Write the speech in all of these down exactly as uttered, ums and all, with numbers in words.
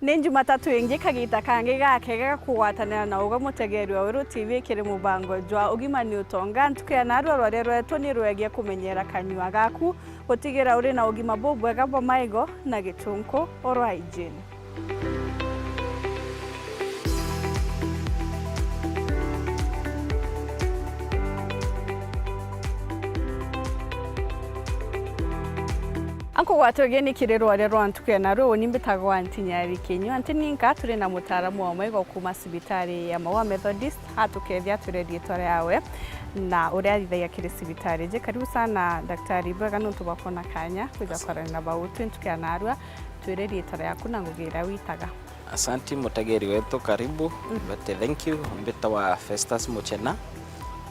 Ni Jumatatu ingi, kagita kangi gakega ga kugwatanira na uga mutegeri wa Weru T V kiri mubango jwa Ugima ni Utonga. Ntuku ya narua rwaria rwetu ni rwegie kumenyera kanyua gaku, gutigira uri na ugima bubwega bwa maigo na gichunku, oral hygiene. Ankugwata ugeni kiri rwaria rwa ntuku ya narua, uni mbitagwa Aunty Nyari Kinyua. Aunty, ni nka turi na mutaaramu wa maigo kuuma cibitari ya Maua Methodist, atukethia atwire riitwa riawe na uria athithagia kiri cibitari iji. Karibu sana daktari, bwega nontu bwa kwona kanya kwija kwarania na bau twi ntuku ya narua. Twire riitwa riaku na ngugi iria witaga. Asanti mutegeri wetu, karibu. Mhm. Mbete, thank you. Mbitawa Festus Muchena,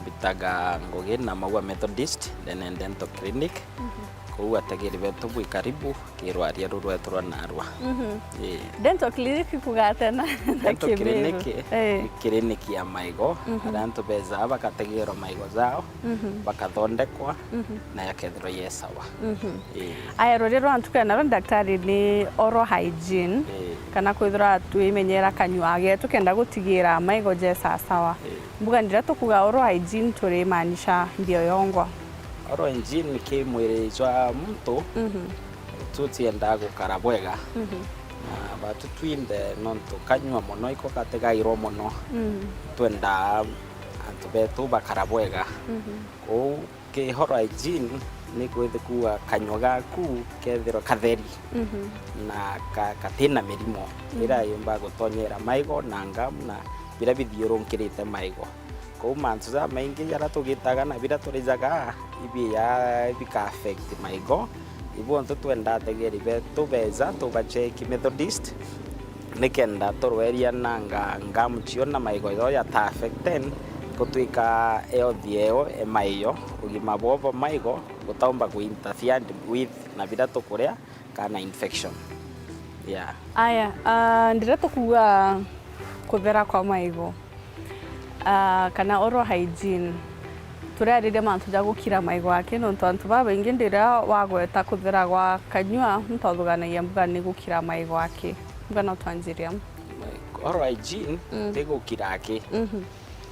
mbitaga ngugi na Maua Methodist Dene Dental Clinic. Mhm. Kou ategeri betu bwi karibu ki rwaria ruru rwetu rwa narua. Mhm. Ii. Dental clinic kuga atia na, na Dental Kimiru? Clinic, eh, ni clinic ya maigo, mhm, aria antu beejaga bakategerwa maigo jao, mhm, bakathondekwa, mhm, na yakethirwa ye sawa. Mhm. Ii. Aya, rwaria rwa ntuku ya narua, daktari, ni oral hygiene, ii, kana kwithirwa twimenyera kanyua getu kenda gutigira maigo je sawasawa. Ii. Mbuga ndiria tukuga oral hygiene turimaanisha mbio yongwa? Oral hygiene ki mwiri jwa muntu, mhm, tutiendaa gukara bwega. Mhm. Na batu twinthe nontu kanyua mono iko gatigairwa mono. Mhm. Twendaa antu betu bakara bwega. Mhm. Kou ki oral hygiene ni kwithikua kanyua gaku kethirwa katheri, mhm, na ka-, katina mirimo, mhm, iria yumba gutonyera maigo na ngamu na biria bithiurunkirite maigo. Kou mantu jamaingi jaria tugitaga na biria turijaga ibiya bika affect maigo. Ibu ontu twenda ategeri betu beja tubacheki Methodist, nikenda turweria nanga ngamu cio na maigo jo jata affected, gutwika health yeo e maiyo, ugima bwao bwa maigo butaumba ku interfered with na biria tukuria kana infection. Yeah. Aya, ah, ndiria tukuga kuthera kwa maigo, ah, kana oral hygiene, turiariria mantu ja gukira maigo aki, nontu antu babaingi ndiria wagweta kuthera gwa kanyua, muntu athuganagia mbuga ni gukira maigo aki. Mbuga no twanjirie au? Oral hygiene, mm, ti gukira aki, mhm,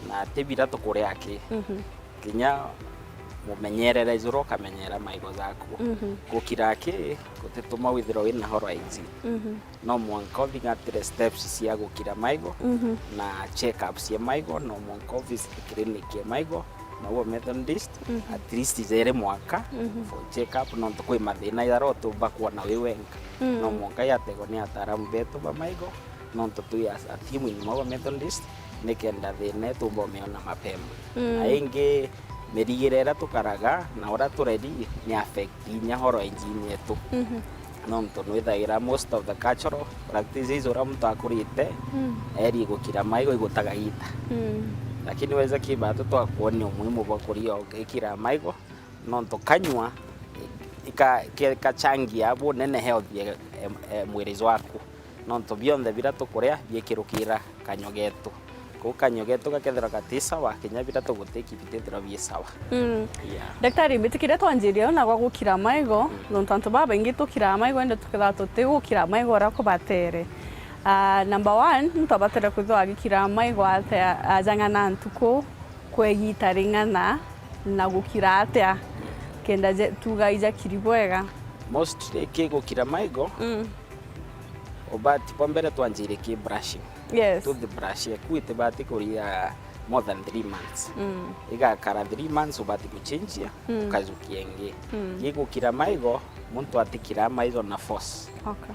na ti biria tukuria aki. Mhm. Kinya mumenyerere juru ukamenyera maigo jaku. Mhm. Gukira aki gutituma withirwa wina oral hygiene. Mhm. No mwanka uthingatire steps cia gukira maigo, mhm, na check-ups cia maigo, no mwanka uvisit clinic ya maigo, Maua Methodist, mhm, at least jeri mwaka, mhm, for check-up, nontu kwi mathina jaria utumba kwona wi wenka. Mm. No mwanka yategwa ni ataaramu betu ba maigo, nontu twi as a team in Maua Methodist, nikenda thina itumba umiona mapema. Mm. Na ingi, mirigire iria tukaraga na uria tureri ni affect inya oral hygiene yetu. Mhm. Nontu nwithagira most of the cultural practices uria muntu akurite, mm, eri gukira maigo igutaga gita. Mm. Lakini weja kibatu twakwonia umuhimu bwa kuria ugikira maigo, nontu kanyua ika-, ke-, kachangia bunene health ya, e, e, mwiri jwaku. Nontu bionthe biria tukuria biikirukira kanyua getu. Kou kanyua getu gakethirwa gati sawa, kinya biria tugutake bitithirwa bi sawa. Mm. Yeah. Daktari, mbitikiria twanjirie au na gwa gukira maigo, mm, nontu antu babaingi tukiraa maigo, indi tukethirwa tutigukira maigo uria kubatere. Ah, number one, muntu abatere kwithirwa agikira maigo atia, ajang'ana ntuku, kwa igita ring'ana, na gukira atia, kenda je-, tuga ijakiri bwega? Mostly ki gukira maigo, mm, ubati bwa mbere twanjire ki brushing. Yes. Toothbrush yaku itibati kuria more than three months. Mm. Igakara three months ubati guchenjia, mm, ukajukia ingi. Mm. Ki gukira maigo, muntu atikiraa maigo na force. Okay.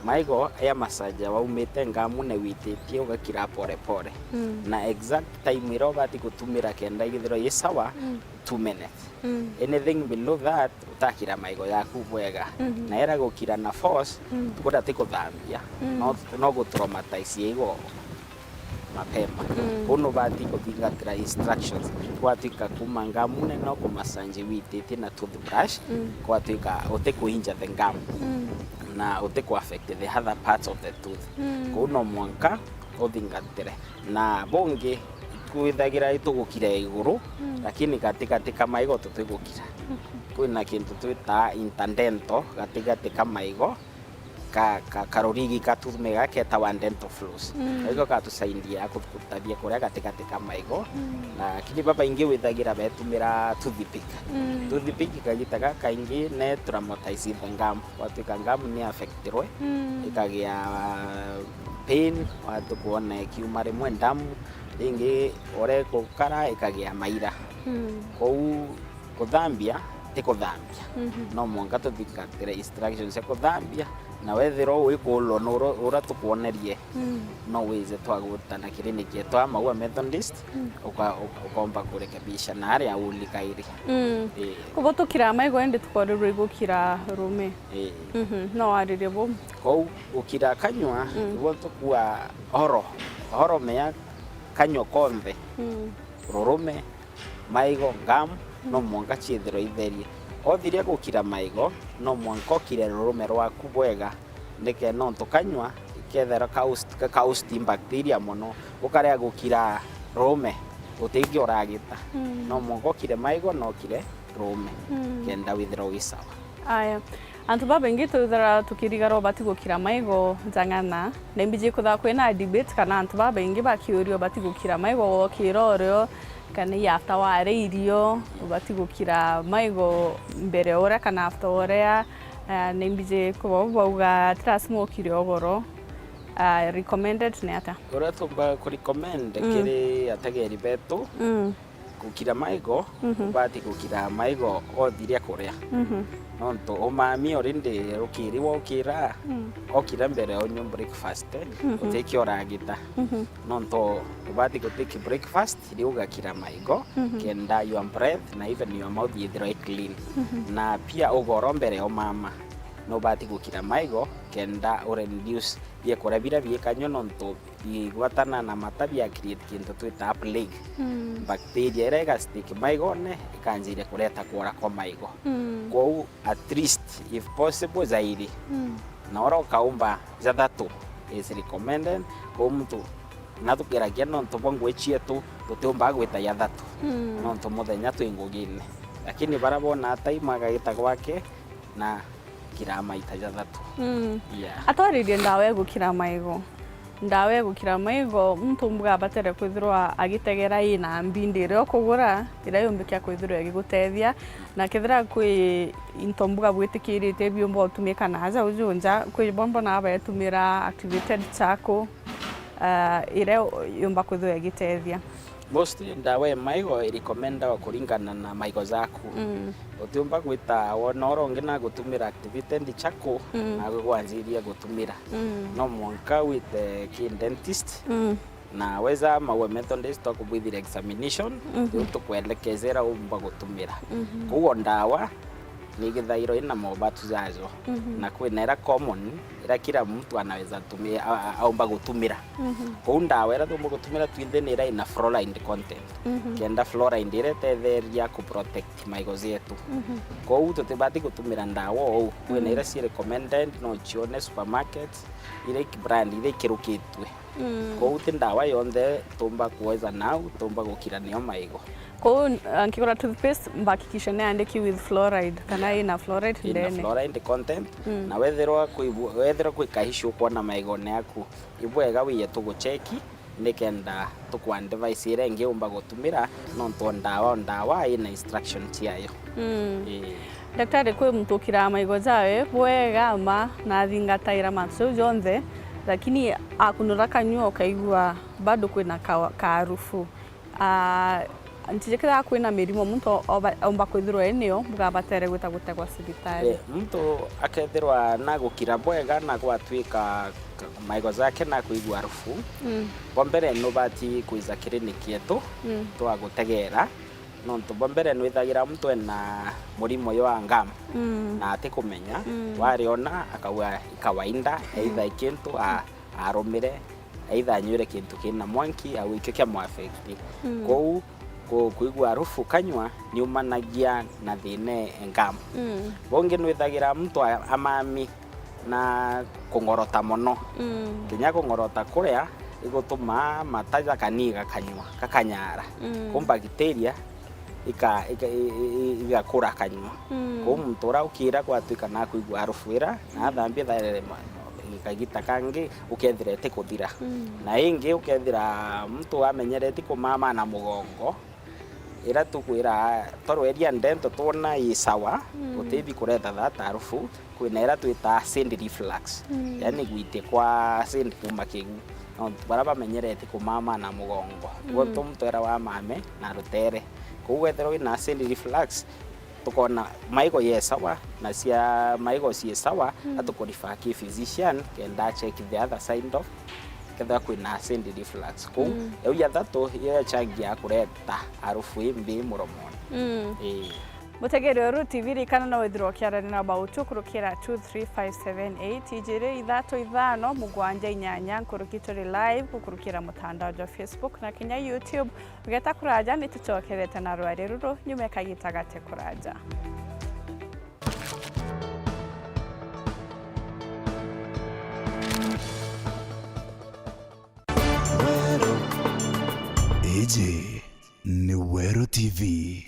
Maigo ya massage waumite ngamune wititie ugakira pore pore. Mm. Na exact time iria ubati gutumira kenda igithirwa i sawa, mm, two minutes. Mm. Anything below that, utakira maigo yaku bwega. Mhm. Na era gukira na force, mm, kuria ti kuthambia. Mm. No, no gutraumatize igo mapema. Mm. Kou nubati kuthingatira instructions. Gwatuika kuma ngamune no kumassage wititie na toothbrush, mm, gwatuika uti kuinjure the gum. Mm. Na uti ku affect the other parts of the tooth. Mm. Kou no mwanka uthingatire. Na bungi, kwithagira itugukira iguru, mm, lakini gatigati ka maigo tutigukira. Mhm. Kwina kintu twitaa interdental gatigati ka maigo, ka, ka, karurigi ka toothpick gaka ketawa dental floss. Mm. Niko gatusaidia ku-, kutabia kuria gatigati ka maigo. Mm. Lakini babaingi withagira betumira toothpick. Mm. Toothpick kagita gaka kaingi ne traumatize the gum. Gwatuika gum ni affectirwe, mm, ikagia pain, watu kwona ikiuma rimwe damu, ringi uria ikukara ikagia maira. Mm. Kou kuthambia ti kuthambia. Mhm. No mwanka tuthingatire instructions cia kuthambia, na wethirwa wikulwa na ura, ura tukwonerie, mm, no wize twagutana kiriniki twa Maua Methodist, mm, uka-, uka-, ukomba kurekebisha na aria uli kairi. Mm. Ii. Kubo tukira maigo indi tukorirwe igukira rume. Ii. Mhm. No waririe bu. Kou gukira kanywa, mm, ibo tukua oro, oro mea kanywa konthe. Mm. Rurume, maigo, gum, no mwanka ciithirwe itherie. Othiria gukira maigo, no mwanka ukire rurume rwaku bwega, nikenda nontu kanywa ikethira ka host, ka, ka host bacteria mono, ukaria gukira rurume, utingi uragita. Mm. No mwanka ukire maigo na ukire rurume, mm, kenda withirwa wi sawa. Aya. Antu babaingi twithira tukirigara ubati gukira maigo njang'ana, na imbiji kwithirwa kwina debate kana antu babaingi bakiuria ubati gukira maigo wokira urio, kana i after waria irio, ubati gukira maigo mbere uria kana after uria. Eh, na imbiji kwithirwa bauga ti lazima ukire ugoro. Ah, recommended ni atia? Uria tumba ku recommend, mm, kiri ategeri betu, mm. Gukira maigo, mhm, ubati gukira maigo othiria kuria. Mhm. Nontu umami already rukiri wokira, mm, okira mbere onyu breakfast, mhm, utiki uragita. Mhm. Nontu ubati gutake breakfast, riu ugakira maigo, mhm, kenda your breath na even your mouth yithirwa i clean. Mhm. Na pia ugoro mbere omama, no ubati gukira maigo kenda ureduce biakuria biria biikanywa nontu bigwatana na mata bia create kintu twita plaque. Mm. Bacteria iria iga stick maigone ikanjiria kureta kwora kwa maigo. Mm. Kwou at least if possible jairi. Mm. Na uria ukaumba jathatu is recommended. Kwou muntu nathukiragia nontu bwa ngui cietu tutiumbaga gwita jathatu. Mm. Nontu muthenya twi ngugine. Lakini baria bona time agagita gwake na kiraa maita jathatu. Mm. Yeah. Atwaririe ndawa ya gukira maigo. Ndawa ya gukira maigo, muntu umbuga abatere kwithirwa agitegera ina mbindi iria ukugura, iria yumbikia kwithirwa igigutethia. Na kethira kwi into mbuga bwitikirite biumba utumika na aja uju nja, kwi bombo na abetumira activated charcoal, ah, iria yumba kwithirwa igitethia. Mostly ndawa ya maigo i recommendagwa kuringana na maigo jaku. Mm. Utiumba gwita wona ura ungi na gutumira activated charcoal, mm, na gwanjiria gutumira. Mm. No mwanka wite ki dentist, mm, na weza Maua Methodist twakubwithira examination, mhm, riu tukwelekeza ira umba gutumira. Mhm. Koguo ndawa ni igithairwa ina mobatu jajo. Mhm. Na kwina ira common, ira kila mtu anaweza tumia, a-, a-, aumba gutumira. Mhm. Kou ndawa ira tuumba gutumira twinthe ni ira ina fluoride content. Mhm. Kenda fluoride ira itetheria ku protect maigo jetu. Mhm. Kou tutibati gutumira ndawa ou. Kwina, mhm, ira ci recommended, no cione supermarket, ira iki brand, ira ikirukitue. Mm. Kou ti ndawa yonthe tumba kuweza nau, tumba gukira niyo maigo. Kou, uh, nkigura toothpaste, mbakikishe ni andiki with fluoride, kana, yeah, ina fluoride ndene. Ina fluoride content, mm, na wethirwa kwi bu-, wethirwa kwi ka issue ukwona maigone yaku, ibwega wiye tugucheki, nikenda tuku advise ira ingi umba gutumira, nontu o ndawa, o ndawa ina instruction ciayo. Mm. Ii. Daktari, kwi muntu ukiraa maigo jawe bwega ma na athingataira mantu jau jonthe, lakini akunura kanyua ukaigua bado kwina ka, kaarufu. Ah, ntiji kethira kwina mirimo muntu oba, omba kwithirwa e niyo, bugabatere gwita gutegwa cibitari. Eh, muntu akethirwa nagukira bwega na gwatuika ka, maigo jake nakuigua arufu, mm, bwa mbere nubati kwija kiriniki yetu, mm, twagutegera. Nontu bwa mbere nwithagira muntu ena murimo jwa gum, mm, na atikumenya, mm, wariona akauga i kawaida, mm, either i kintu a-, arumire, either anywire kintu kina mwanki au ikio kia mu affect. Mm. Kou ku-, kuigua harufu kanywa niumanagia na thina e gum. Mm. Bungi nwithagira muntu a-, amami na kung'orota mono. Mm. Kinya kung'orota kuria igutumaa mata jakanii gakanyua, gakanyara. Mm. Kou bacteria ika-, ika-, i-, i-, i-, igakura kanyua. Mm. Kou muntu uria ukira gwatuika nakuigua harufu ira, na athambia thairere ma-, Kagita kangi ukethira itikuthira. Mm. Na ingi ukethira muntu amenyereti kumama na mugongo, ira tukwira torweria ndento twona i sawa, mm, gutibi kureta that harufu, kwina ira twita acid reflux, mm, yani gwitia kwa acid kuma kigu. Nontu baria bamenyerete kumama na mugongo, mm, gwe muntu era wamame na rutere. Koguo wethirwa wina acid reflux, tukona maigo ye sawa, na cia maigo cie sawa, mm, atukurifa ki physician, kenda check the other side of, kethira kwina acid reflux. Kou, mm, eu ya thatu, iyo yachangia kureta harufu imbi muromone. Mm. Ii. Mutegeri wa Uru T V, ririkana no withirwa ukiarania na Bautu kurukira two three five seven eight, ijiri, ithatu, ithano, mugwanja, inyanya, nkuruki turi live gukurukira mutandao jwa Facebook na kinya YouTube. Ugeta kuraja, ni tucokerete na rwari ruru nyuma ya kagita gate kuraja. Iji ni Weru T V.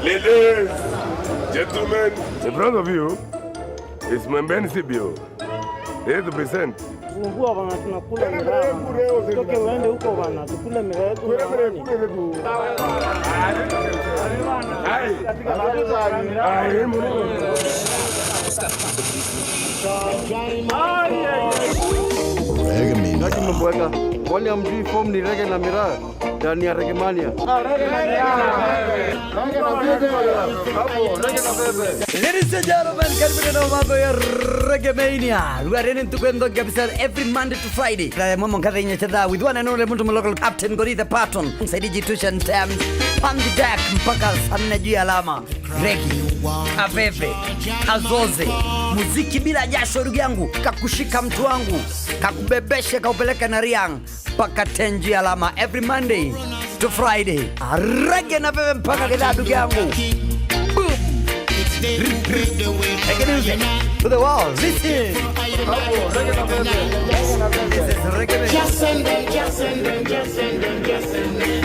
Ladies, gentlemen, in front of you is Mwembeni C B O. Here to present. Fungua bana, tunakula miraa. Toke uende huko bana, tukule miraa yetu na amani. Hai. Hai, mno. Reggae Mania. Lakini mbweka, kwani hamjui form ni reggae na miraa? Ndani ya Reggae Mania. Ladies and gentlemen, karibu tena mambo ya Reggae Mania. Rwari ni ntuku nthogi kabisa, every Monday to Friday. Thaa imwe mwanka thaa inya cia thaa, with one and only muntu mu local captain Gori the Patton. Msaidizi Tusha Ntem. Pump the deck mpaka saa nne juu ya alama. Reggae, kaveve, kazoze, muziki bila jasho, ndugu yangu, kakushika mtu wangu, kakubebeshe, kaupeleke na riang. Mpaka ten juu ya alama every Monday to Friday. Reggae na veve mpaka kila ndugu yangu. Boom. Reggae music to the world. Listen. This is Reggae music. Just send them, just send them, just send them, just send them.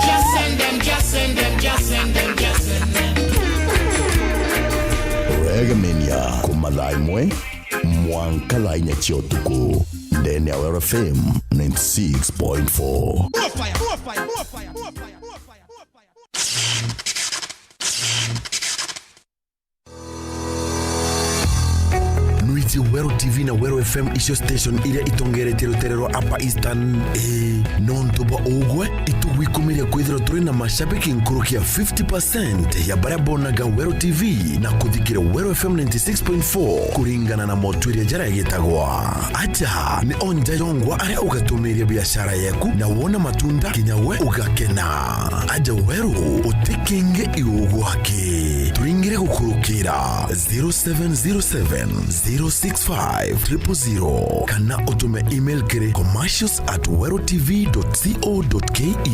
Just send them, just send them, just send them, just send them. Reggae Mania, kuma thaa imwe mwanka thaa inya cia utuku, ndene ya Weru F M ninety six point four. Nwiji Weru T V na Weru F M icio station iria itongeretie rutere rwa Upper Eastern? Ii, nontu bwa ugwe, itugwikumiria kwithirwa turi na mashabiki nkuruki ya fifty percent ya baria bonaga Weru T V na kuthikira Weru F M ninety six point four kuringana na motwiria jaria gitagwa. Aja ni onja yongwa aria ugatumiria biashara yeku na wona matunda kinya we ugakena. Aja Weru utikinge iu gwaki. Turingire gukurukira zero seven zero seven zero six five triple zero kana utume email kiri commercials at weru T V dot co dot K E.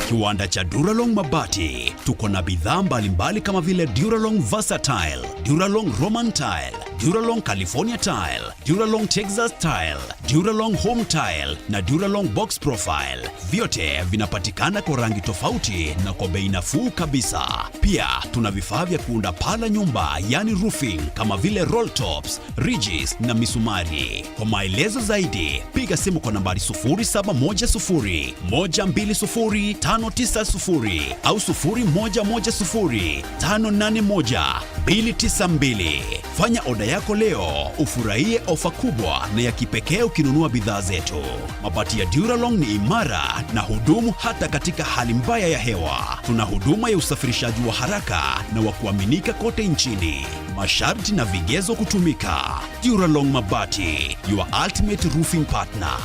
Kiwanda cha Duralong Mabati. Tuko na bidhaa mbalimbali kama vile Duralong Versatile, Duralong Roman Tile, Duralong California Tile, Duralong Texas Tile, Duralong Home Tile na Duralong Box Profile. Vyote vinapatikana kwa rangi tofauti na kwa bei nafuu kabisa. Pia tuna vifaa vya kuunda paa la nyumba, yani roofing, kama vile roll tops, ridges na misumari. Kwa maelezo zaidi, piga simu kwa nambari sufuri saba moja sufuri, moja mbili sufuri, tano tisa sufuri au sufuri moja moja sufuri, tano nane moja, mbili tisa mbili. Fanya oda yako leo, ufurahie ofa kubwa na ya kipekee ukinunua bidhaa zetu. Mabati ya Duralong ni imara na hudumu hata katika hali mbaya ya hewa. Tuna huduma ya usafirishaji wa haraka na wa kuaminika kote nchini. Masharti na vigezo kutumika. Duralong Mabati, your ultimate roofing partner.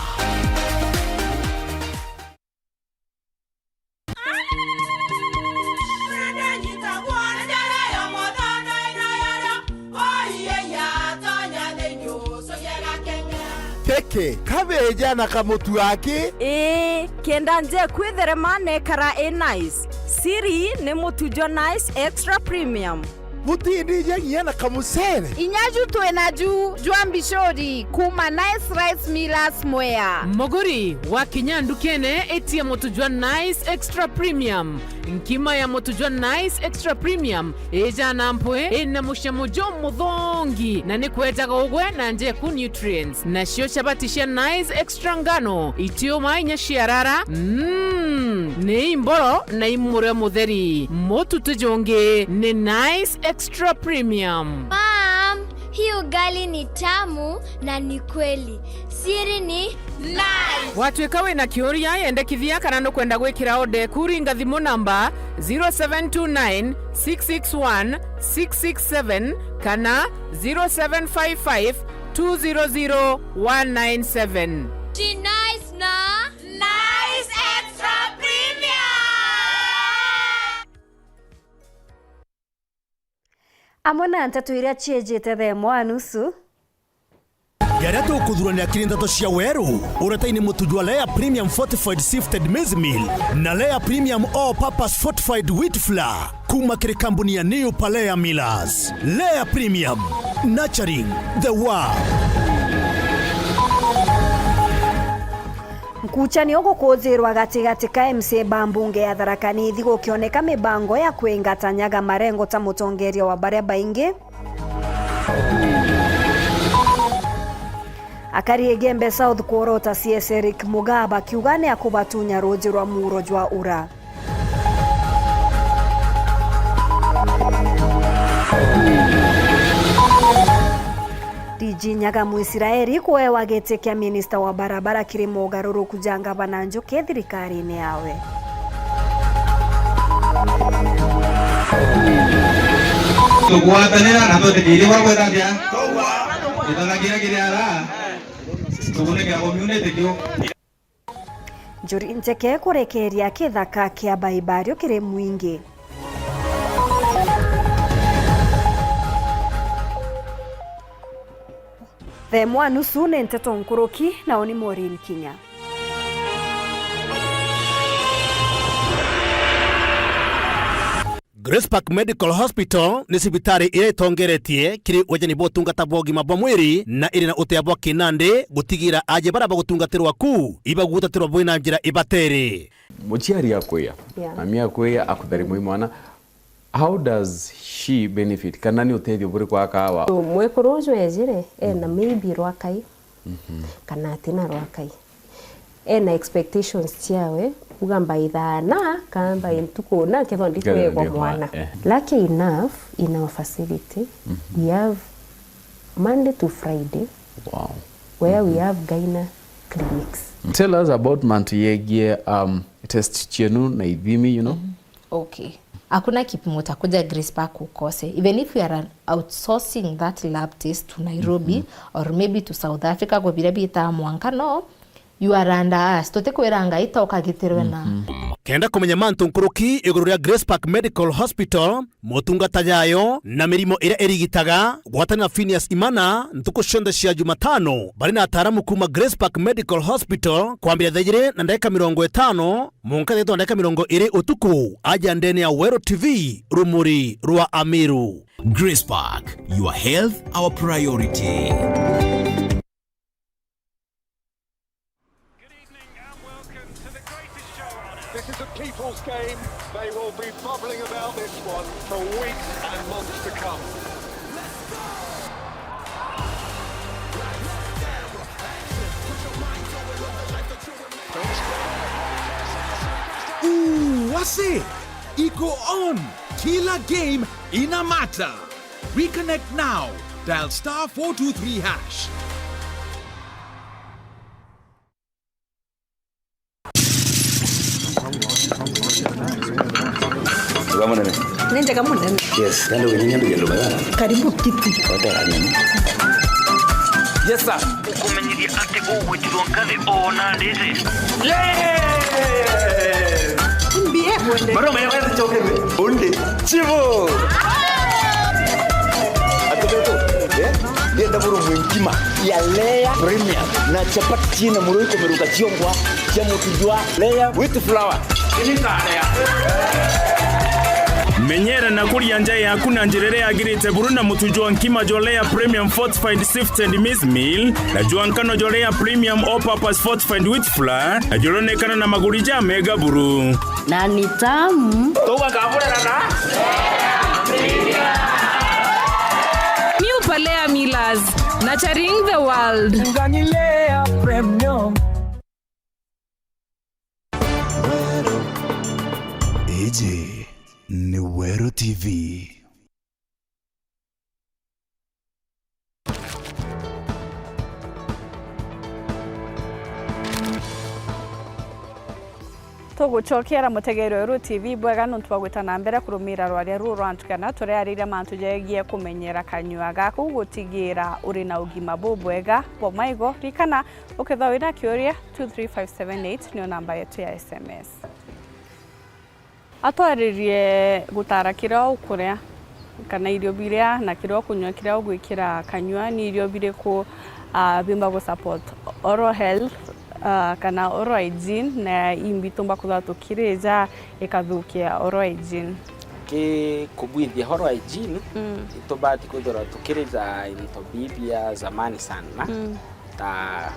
Keke, kabeja na kamutu aki. Ii, kenda nje kwitherema nekara i nice. Siri ni mutu jwa Nice Extra Premium. Butindije nginya na kamucere. Inya ju twina ju jwa mbicuri kuma Nice Rice Millers Mwea. Muguri, wakinya ndukene, itia mutu jwa Nice Extra Premium. Nkima ya mutu jwa Nice Extra Premium ijana mpwi, ina mucamo jumuthongi, na ni kwejaga ugwe na njeku nutrients. Nacio chabati cia Nice Extra ngano, itiuma inya ciarara, mm, ni imboro na imurio mutheri. Mutu ti jungi, ni Nice Extra Premium. Mom, hii ugali ni tamu na ni kweli. Siri ni Nice. Watwika wina kiuria, yendekithia kana nukwenda gwikira order eku, ringa thimu namba zero seven two nine, six six one, six six seven kana zero seven five five, two zero zero one nine seven. Ti Nice na Nice Extra Premium. Amwe na nteto iria ciejite thaa imwe na nusu. Jaria tukuthuranira kiri nteto cia weru, uretaini mutu jwa Lea Premium Fortified Sifted Maize Meal na Lea Premium All Purpose Fortified Wheat Flour. Kuma kiri kambuni ya New Palea Millers. Lea Premium, nurturing the world. Nkuchanio gukuthirwa gatigati ka M C A ba mbunge ya Tharaka Nithi gukioneka mibango ya kwingata Nyaga marengo ta mutongeria wa baria baingi. Akari Igembe South kworota C S Eric Mugaa bakiuga ni akubatunya ruuji rwa muuro jwa Ura. D G Nyaga Mwisraeli kwewa giti kia minista wa barabara kiri mogaruruku ja ngavana Njuki thirikarine yawe. Tugwatanira na twetikiirie bwa kwethagia ithaga kiria kiri ara tukunekera community kiu. Njuri Ncheke kurekeria kithaka kia Baibario kiri mwingi. Thaa imwe na nusu ni nteto nkuruki, nao ni Maureen Kinya. Grace Park Medical Hospital ni cibitari iria itongeretie kiri ujani bwa utungata bwa ugima bwa mwiri na iri na utea bwa kinandi gutigira aajie baria bagutungatirwa ku ibagutatirwa bwi na njira ibatere. Muciari akwiya, yeah, mami akwiya, akutharimwa i mwana, how does she benefit? Kana ni utethio buriku akawa? So, mwekuru uju ejire, ena, mm, maybe rwakai, mhm, kana atina rwakai. Ena expectations ciawe, kuga mbaithaana, kana mbai ntuku na, nkethwa ndikwegwa mwana. Eh. Lucky enough, in our facility, mhm, we have Monday to Friday, wow, where we, mhm, have gyna clinics. Tell us about mantu yegie, um, test cienu na ithimi, you know? Mhm. Okay. Hakuna kipimo utakuja Grace Park ukose. Even if we are outsourcing that lab test to Nairobi, mhm, or maybe to South Africa, kwa biria bitaa mwanka, no, you are under us. Tutikwira Ngai ta ukagitirwe na. Mhm. Kenda kumenya mantu nkuruki iguru ria Grace Park Medical Hospital, motungata jayo, na mirimo iria irigitaga, gwatanira Phineas Imana ntuku cionthe cia Jumatano, bari na ataaramu kuuma Grace Park Medical Hospital, kwambiria thaa ijiri na ndagika mirongo itano, mwanka thaa ithatu na ndagika mirongo iri utuku, aja ndene ya Weru T V, rumuri rwa Amiru. Grace Park, your health, our priority. Good evening and welcome to the greatest show on earth. This is a people's game. They will be bubbling about this one for weeks and months to come. Ooh, wase! Iko on! Kila game ina matter! Reconnect now. Dial star four two three hash. Wega munene. Ni njega munene. Yes, nando wini nyandu gendo mega. Karibu kiti. Wata nini? Yes, sir. Ukumenyithia ati ugwitirwo ngathi ona nditi. Yes! Mbie mwende. Maro mwe wewe choke. Undi. Chivo. Atubeto. Eh? Ndienda buru mwingima. Ya Lea Premium na chapati ciina muro ikomeruka ciongwa cia mutu jwa Lea wheat flour. Ini ta Lea. Menyera na kuria nja yaku na njira iria yagirite buru na mutu jwa nkima jwa Lea Premium Fortified Sifted Maize Meal, na jwa nkano jwa Lea Premium All Purpose Fortified Wheat Flour, na juronekana na maguri ja mega buru. Na ni tamu. Tugakamurana na New Palea Millers, nurturing the world. Ngani Lea Premium. Iji ni Weru T V. Tugucokera mutegeri Weru T V bwega nontu bwa gwita na mbere kurumira rwaria ruu rwa ntukana turiariria mantu jegie kumenyera kanyua gaku gutigira uri na ugima bubwega bwa maigo. Rikana, ukethirwa wina kiuria, two three five seven eight niyo namba yetu ya S M S. Atwaririe gutara kiria ukuria, kana irio biria na kiria ukunyua kiria ugwikira kanyua, ni irio biriku, ah, bimba gu support oral health, ah, kana oral hygiene, na imbi tumba kwithirwa tukirija ikathukia oral hygiene? Ki kubwithia oral hygiene, mm, itubati kwithirwa tukirija into bibia zamani sana. Mm. Ta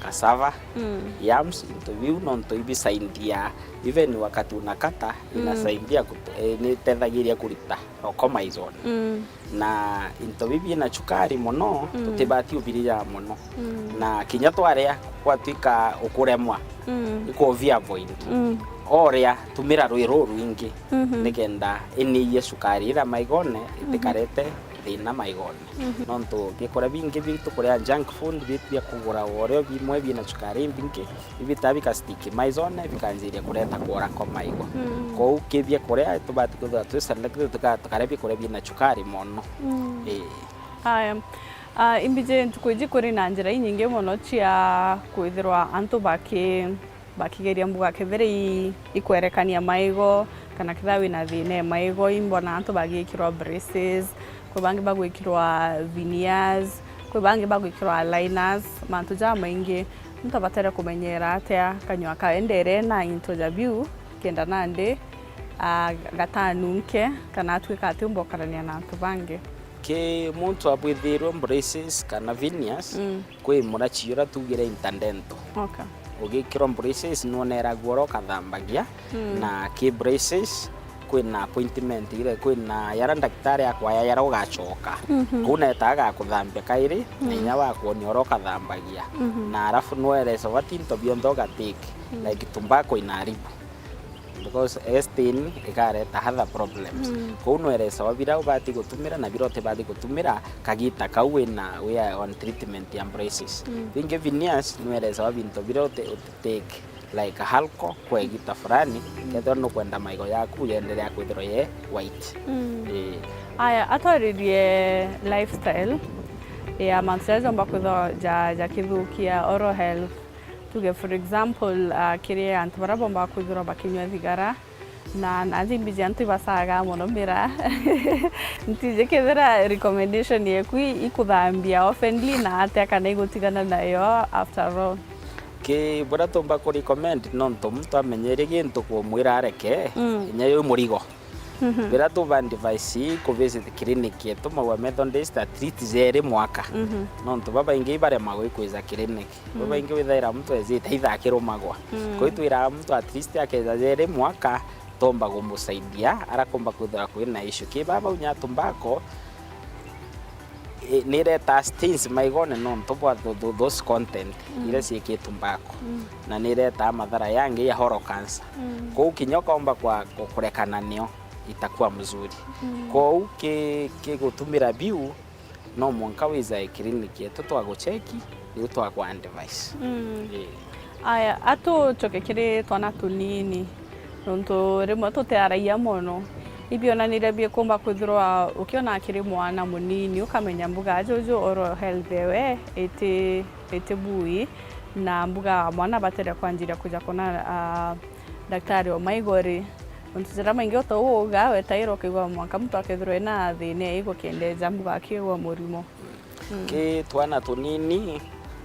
cassava, mm, yams, into biu nontu ibisaindia, even wakati unakata, mm, inasaidia kut-, eh, nitethagiria kurita roko maizone. Mm. Na into bibi bina chukari mono, mm, tutibati ubirija mono. Mm. Na kinya twaria gwatwika ukuremwa, mm, ikuvi avoid. Mm. Oria, tumira rwi ruu rwingi, mhm, nikenda iniie chukari ira maigone, mhm, itikarete thina maigone. Mhm. Nontu biakuria bingi bitu kuria junk food, bi-, bia kugura o rio bimwe bina chukari imbingi, ibitaa bikastiki maizone, bikanjiria kureta kwora kwa maigo. Mm. Kwou ki biakuria tubati kwithirwa twi selective, tuka-, tukaria biakuria bina chukari mono. Mm. Ii. Aya. Ah, imbiji ntuku iji kuri na njira inyingi mono cia kwithirwa antu baki-, bakigeria mbuga kethira i-, ikwerekania maigo, kana kethira wina thina e maigo, imbona antu bagikirwa braces, kwi bangi bagwikirwa veneers, kwi bangi bagwikirwa aligners, mantu jamaingi. Muntu abatere kumenyera atia kanyua kaendere na into ja biu, kenda nandi, ah, gatanunke, kana atwika atiumba ukarania na antu bangi? Ki muntu abwithirwe braces kana veneers, mm, kwi murachi uria tugire interdento. Okay. Ugikirwa braces, nwoneragua uria ukathambagia, mm, na ki braces, kwina appointment ire, kwina yara ndagitari akwaya yara ugacoka. Mhm. Kuu netaa agakuthambia kairi, na, mm, inya wakwonia uria ukathambagia. Mhm. Na arafu nweresa bati into bionthe ugatake, mm, like tobacco inaharibu. Because stain ikareta other problems. Mm. Kou nweresa wa bira ubati gutumira na bira utibati gutumira kagita kau wina, we are on treatment ya braces. Mm. Bingi veneers nweresa wa binto bira uti-, utitake, like alcohol kwa igita fulani, mm, kethirwa nukwenda maigo yaku yenderea kwithirwa ye white. Mm. Ii. Aya, atwaririe lifestyle ya mantu jaria jomba kwithirwa ja-, jakithukia oral health. Tuge for example, ah, kiri antu baria bombaga kwithirwa bakinyua thigara, na, na nthi mbiji antu ibasaga mono miraa. Ntiji kethira recommendation yeku i-, ikuthambia oftenly na atia kana igutigana nayo after all? Ki buria tumba ku recommend nontu muntu amenyere gintu kumwira areke, mm, inya yu murigo. Mhm. Bira tuba advice ku visit clinic yetu Maua Methodist at least jeri mwaka. Mhm. Nontu babaingi ibaremagwa ikwija clinic. Mhm. Babaingi withaira muntu ejite aitha akirumagwa. Mhm. Kwi twiraga muntu at least akeja jeri mwaka, tomba kumusaidia, ara kumba kwithira kwina issue. Ki baba unya tumbako, i-, nireta stains maigone nontu bwa tho-, tho-, those content, mm, iria ciiki tumbako. Mm. Na nireta mathara yangi ya oral cancer. Mm. Kou kinya ukaomba kwa, ku-, kurekana nio, itakuwa mzuri. Mm. Kou ki-, kigutumira biu, no mwanka wijae clinic yetu twagucheki, niu twaku advice. Mm. Ii. Aya, atucoke kiri twana tunini, nontu rimwe tutiaragia mono. Ibiona niria bikumba kwithirwa ukiona kiri mwana munini, ukamenya mbuga juju oral health ewe iti, iti bui, na mbuga mwana abatere kwanjiria kuja kwona, ah, daktari o maigo ri. Mantu jaria maingi o ta uu uga, wetairwa ukaigua mwanka muntu akethirwa ena thina ya igo kenda eja mbuga akiigua murimo. Mm. Ki twana tunini,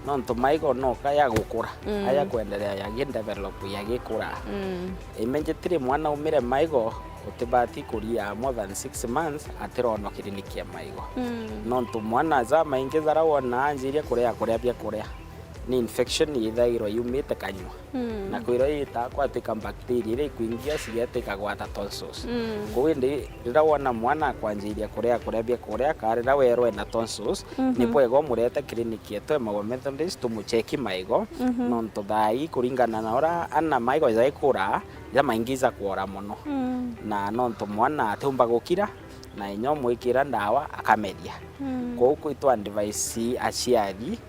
Nontu maigo noka ya gukura, mm, aya kwendelea yagi develop yagikura. Mm. Immediately mwana umire maigo, utibati kuria more than six months atironwa kiriniki ya maigo. Mm. Nontu mwana ja maingi jara wona anjiria kuria kuria bia kuria, ni infection yithairwa yumite kanyua. Mm. Na kwirwa yita kwatwika bacteria iria ikwingia cigetwika gwata tonsils. Mm. Kwou indi riria wona mwana akwanjiria kuria kuria bia kuria, kana riria werwa ena tonsils, mhm, ni bwega umurete clinic yetu ya Maua Methodist tumucheki maigo, mhm, nontu thaa ii kuringana na uria ana maigo jaikura, jamaingi jakwora mono. Mm. Na nontu mwana atiumba gukira, na inya umwikira ndawa akameria. Mm. Kwou kwitu advice aciari,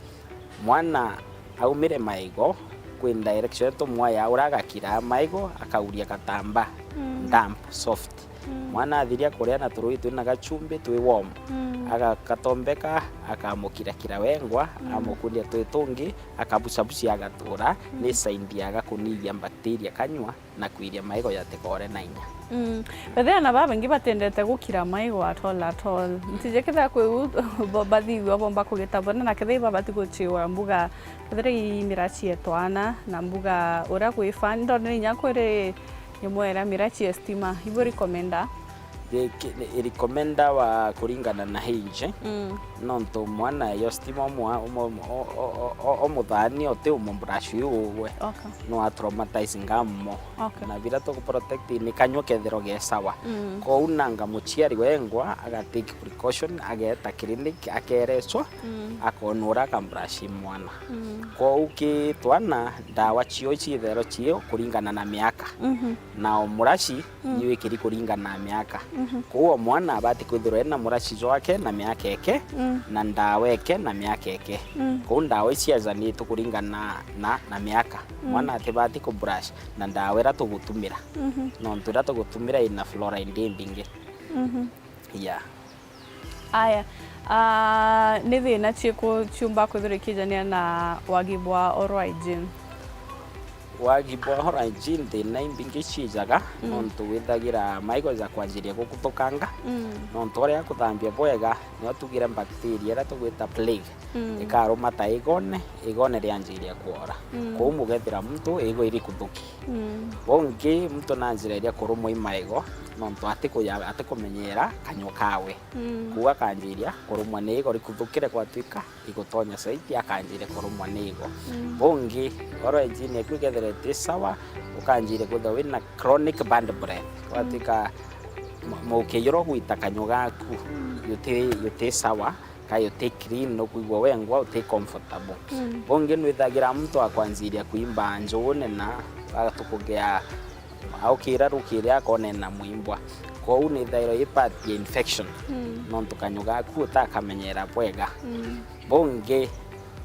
mwana aumire maigo, kwi direction tumwaya uria agakiraa maigo, akauria gatamba, mm, damp, soft. Mm. Mwana athiria kuria na turui twina gachumbi twi warm, mm, agakatombeka, akamukirakira wengwa, mm, amukuria twi tungi, akabucabucia agatura, mm, ni saindi ya gakuniria bacteria kanyua na kwiria maigo jatikore na inya. Mm. Bethe ana babaingi batendete gukira maigo at all, at all. Ntiji kethira kwi u bo-, bathithua bomba kugitabona na kethira ibabati guchiwa mbuga, kethira i mirachi ya twana na mbuga uria gwi fan, ndonere inya kwiri nyamwera mirachi ya stima. Ibu recommenda? Iri-, iri-, recommenda wa kuringana na age, mm, nontu mwana yo stima umwa-, umwa-, o-, o-, o-, o-, omuthani uti umwe brush uyu ugwe. Okay. No atraumatize ngamu. Okay. Na bira tukuprotect ni kanyua kethirwa ge sawa. Mm. Kwou nanga muciari wengwa agatake precaution, ageta clinic, akerecwa, mm, akonwa uria akambrush mwana. Mm. Kwou ki twana, ndawa cio ciithero cio kuringana na miaka. Mhm. Na o murashi, mm, iwikiri kuringana na miaka. Mhm. Kwou o mwana abati kwithirwa ena murashi jwake na miaka eke, mm, na ndawa eke na miaka eke. Mm. Kwou ndawa ici ciajanitwe kuringana na, na, na miaka. Mm. Mwana atibati kubrush na ndawa iria tugutumira. Mhm. Nontu iria tugutumira ina fluoride imbingi. Mhm. Yeah. Aya, ah, ni thina chiku ciumba kwithirwa ikijania na wagi bwa oral hygiene? Wagi bwa oral hygiene, thina imbingi ciijaga, mm, nontu withagira maigo jakwanjiria gukuthukanga, mm, nontu uria kuthambia bwega, nio tugire bacteria iria tugwita plague, mm, ikaruma ta igone, igone rianjiria kwora. Mm. Kwou mugethira muntu igo irikuthuki. Mm. Bungi, muntu na njira iria kurumwa i maigo, nontu atikuya-, atikumenyera kanyua kawe. Mm. Kwou akanjiria kurumwa ni igo rikuthukire gwatwika igutonya saidi, akanjiria kurumwa ni igo. Mm. Bungi, oral hygiene eku ikethira iti sawa, ukanjiria kwithirwa wina chronic bad breath. Mm. Gwatwika mu-, muukio juria ugwita kanyua gaku, mm, juti, juti sawa, kai uti clean, nukwigua wengwa, uti comfortable. Mm. Bungi nwithagira muntu akwanjiria kwimba njuune na atukugea aukira rukiri akona ena mwimbwa. Kwou nithairwa i part ya infection. Mm. Nontu kanyua gaku utakamenyera bwega. Mm. Bungi,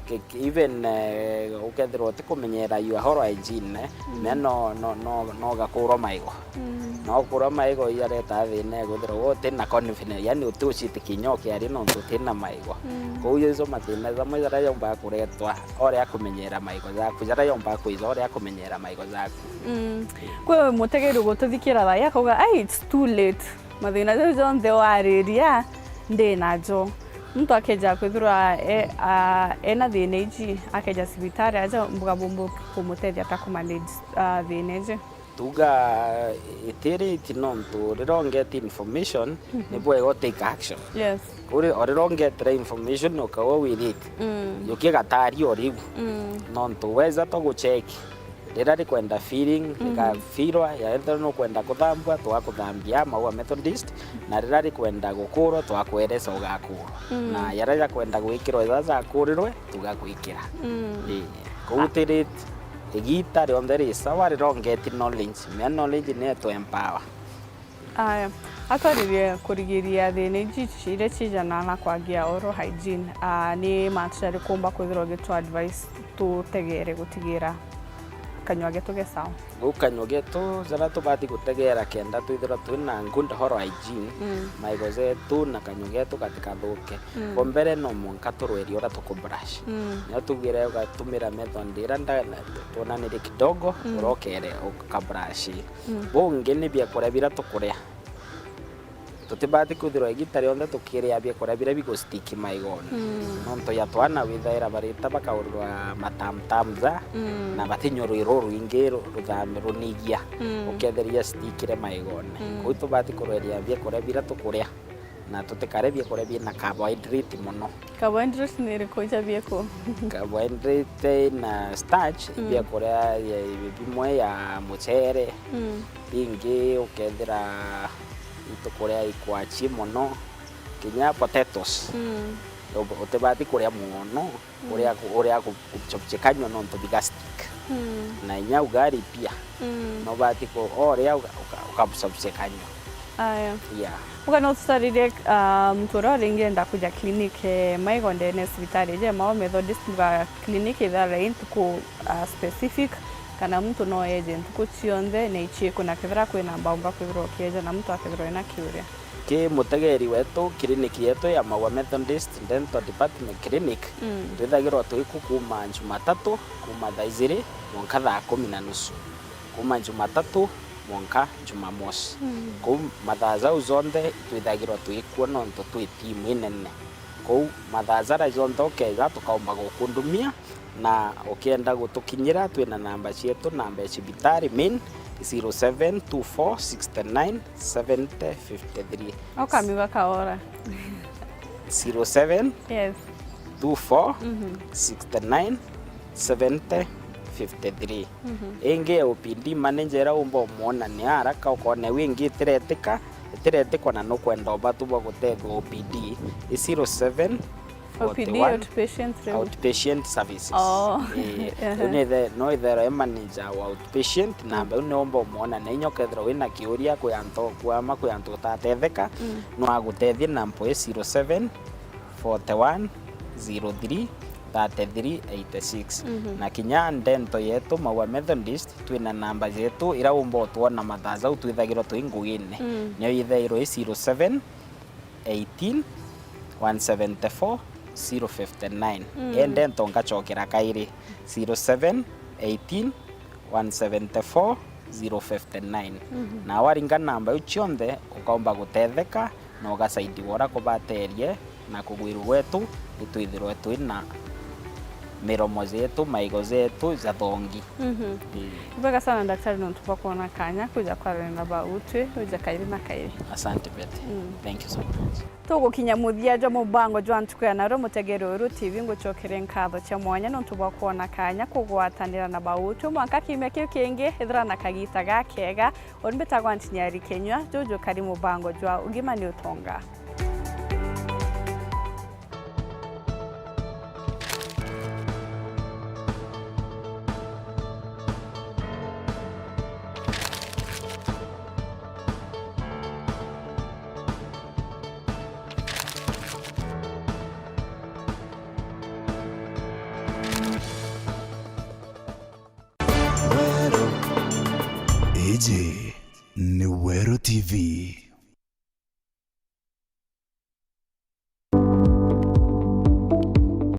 ke-, ke-, even, eh, ukethirwa utikumenyera your oral hygiene, eh, mm, mea no, no, no, no gakurwa maigo. Mm. Na ukurwa maigo ijareta thina ya kwithirwa we uti na confidence, yani uti ucitikinya ukiaria nontu uti na maigo. Mm. Kwou ijo mathina jamwe jaria jombaga kuretwa uria kumenyera maigo jaku, jaria jombaga kwija uria kumenyera maigo jaku. Mm. Kwi mutegeri ugututhikira thaa ii akauga, "Ai, it's too late. Mathina jau jonthe wariria ndi najo." Muntu akeja kwithirwa e-, a-, ena thina iji, akeja cibitari, aja mbuga bumbu kumutethia ta kumanage, a, thina iji? Tuga, eh, itiriti nontu riria ungeti information, mhm, ni bwega utake action. Yes. Kuri, o riria ungetire information, ukaua with it. Mm. Jukia gatari o riu. Mm. Nontu weza to gucheki. Riria rikwenda feeling, mhm, rikafirwa, ya ethirwa nukwenda kuthambua, twakuthambia Maua Methodist, na riria rikwenda gukurwa, twakweresa ugakurwa. Mm. Na jaria jakwenda gwikirwa, jaja jakurirwe, tugagwikira. Mm. Ii. Kuu tirit, igita rionthe ri sawa, riria ungeti knowledge. Mea knowledge ni etu empower. Aya, atwaririe kurigiria thina iji iria cijanaga na kwagia oral hygiene, ah, ni mantu jariku umba kwithirwa ugitu advice tutegere gutigira kanyua getu ge sawa? Uu kanyua getu, jaria tubati gutegera kenda twithirwa twina good oral hygiene, mm, maigo jetu na kanyua getu gatikathuke. Mm. Bwa mbere, no mwanka turwerie uria tukubrush. Mm. Nio tugire ugatumira method iria nda-, na-, twonanirie kidogo, mm, urokere ukabrush. Mm. Bungi ni biakuria biria tukuria. Tutibati kwithirwa igita rionthe tukiria biakuria biria bigustick maigone. Mm. Nontu ya twana withaira barita bakaurirwa matamtamza, mm, na batinywa rui ruru rwingi ru-, ruthami runigia, mm, ukethira iastikire maigone. Mm. Kwou tubati kurweria biakuria biria tukuria, na tutikare biakuria bina carbohydrate mono. Carbohydrate ni iriku ija bieku? Carbohydrate na starch, mm, ibiakuria ya, bimwe ya mucere, mm, bingi ukethira itukuria ikwachi mono, kinya potatoes. Mm. Ub-, utibati kuria mono, mm, uria ku-, uria ku-, kuchopchekanywa nontu bigastik. Mm. Na inya ugari pia, mm, nobati ku-, o uria uka-, uka-, ukachopchekanywa. Aya. Yeah. Uka no tutaririe, ah, muntu uria uringi enda kuja clinic, eh, maigo ndene cibitari ije Maua Methodist, mbuga clinic ithaira i ntuku, ah, specific, kana muntu no eje ntuku cionthe na ichiku, na kethira kwina mbaumba kwithirwa ukieja na muntu akethirwa ena kiuria? Ki mutegeri wetu, clinic yetu ya Maua Methodist Dental Department Clinic, mm, twithagirwa twi ku kuuma Jumatatu, kuuma thaa ijiri mwanka thaa kumi na nusu. Kuuma Jumatatu mwanka Jumamosi. Mm. Kou mathaa jau jonthe itwithagirwa twikuo nontu twi timu inene. Kou mathaa jaria jonthe ukeja tukaumba gukundumia, na ukienda gutukinyira twina namba cietu, namba ya cibitari main zero seven two four six nine seventy fifty three. Ukamiuga kaora. Zero seven, yes, two four, mhm, six nine seventy fifty three. Mhm. Ingi ya O P D manager iria umba umwona ni haraka, ukona iu ingi itiretika, itiretikwa na nukwenda ubatu bwa gutethua O P D, i zero seven forty one. O P D, outpatient reu? Outpatient services. Oh. Ii, ehe. Riu ni ithe-, no itherwe i manager wa outpatient, mm, namba iu ni umba umwona, na inya ukethirwa wina kiuria kwi antu okuama, kwi antu utatetheka, mm, no agutethie na mpo i zero seven forty one zero three thirty three eighty six. Mhm. Na kinya ndento yetu Maua Methodist, twina namba yetu iria umba utwona mathaa jau twithagirwa twi ngugine. Mm. Niyo ithairwa i zero seven eighteen one seventy four zero fifty nine. Mm. Ii ndento ngachokera kairi, zero seven eighteen one seventy four zero fifty nine. Mhm. Na waringa namba iu cionthe, ukaumba gutetheka na ugasaidiwa uria kubaterie na kugwirua gwetu, itwithirwe twina miromo jetu, maigo jetu jathongi. Mhm. Ii. Ibwega sana, daktari, nontu bwa kwona kanya kuja kwaranira na bautwi, uja kairi na kairi. Asante, Betty. Mm. Thank you so much. Tugukinya muthia jwa mubango jwa ntuku ya nario, mutegeri wa Weru T V, ngucokere nkatho cia mwanya nontu bwa kwona kanya kugwatanira na bautwi. Mwanka kiumia kiu kingi, ithira na kagita gakega. Uni mbitagwa Ntinyari Kenyua, juju kari mubango jwa Ugima ni Utonga. Iji ni Weru T V.